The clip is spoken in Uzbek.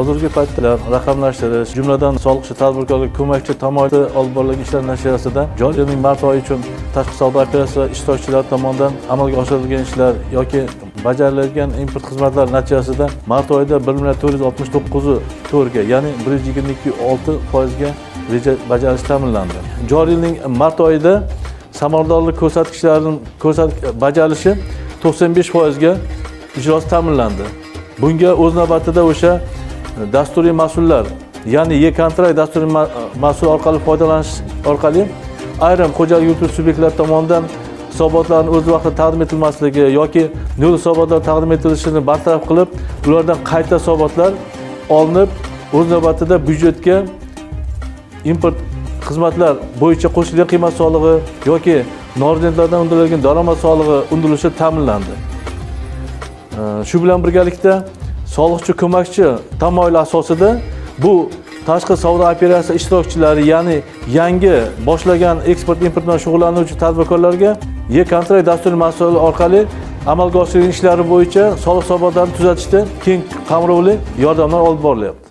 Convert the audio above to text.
Hozirgi paytda raqamlashtirish, jumladan, soliqchi tadbirkorga ko'makchi tamoyili olib borilgan ishlar natijasida joriy yilning mart oyi uchun tashqi savdo operatsiya ishtirokchilari tomonidan amalga oshirilgan ishlar yoki bajarilgan import xizmatlar natijasida mart oyida 1 milliard 469 to'rtga, ya'ni 122,6%ga reja bajarilishi ta'minlandi. Joriy yilning mart oyida samaradorlik ko'rsatkichlarining bajarilishi 95%ga ijrosi ta'minlandi. Bunga o'z navbatida o'sha dasturiy mas'ullar, ya'ni e-kontrakt dasturiy mas'ul orqali foydalanish orqali ayrim xo'jalik yurituvchi subyektlar tomonidan hisobotlarni o'z vaqtida taqdim etilmasligi yoki nol hisobotlar taqdim etilishini bartaraf qilib, ulardan qayta hisobotlar olinib, o'z navbatida byudjetga import xizmatlar bo'yicha qo'shilgan qiymat solig'i yoki norezidentlardan undirilgan daromad solig'i undirilishi ta'minlandi. Shu bilan birgalikda soliqchi ko'makchi tamoyili asosida bu tashqi savdo operatsiya ishtirokchilari, ya'ni yangi boshlagan eksport import bilan shug'ullanuvchi tadbirkorlarga e-kontrakt dasturiy mahsuli orqali amalga oshirilgan ishlari bo'yicha soliq hisobotlarini tuzatishda keng qamrovli yordamlar olib borilyapti.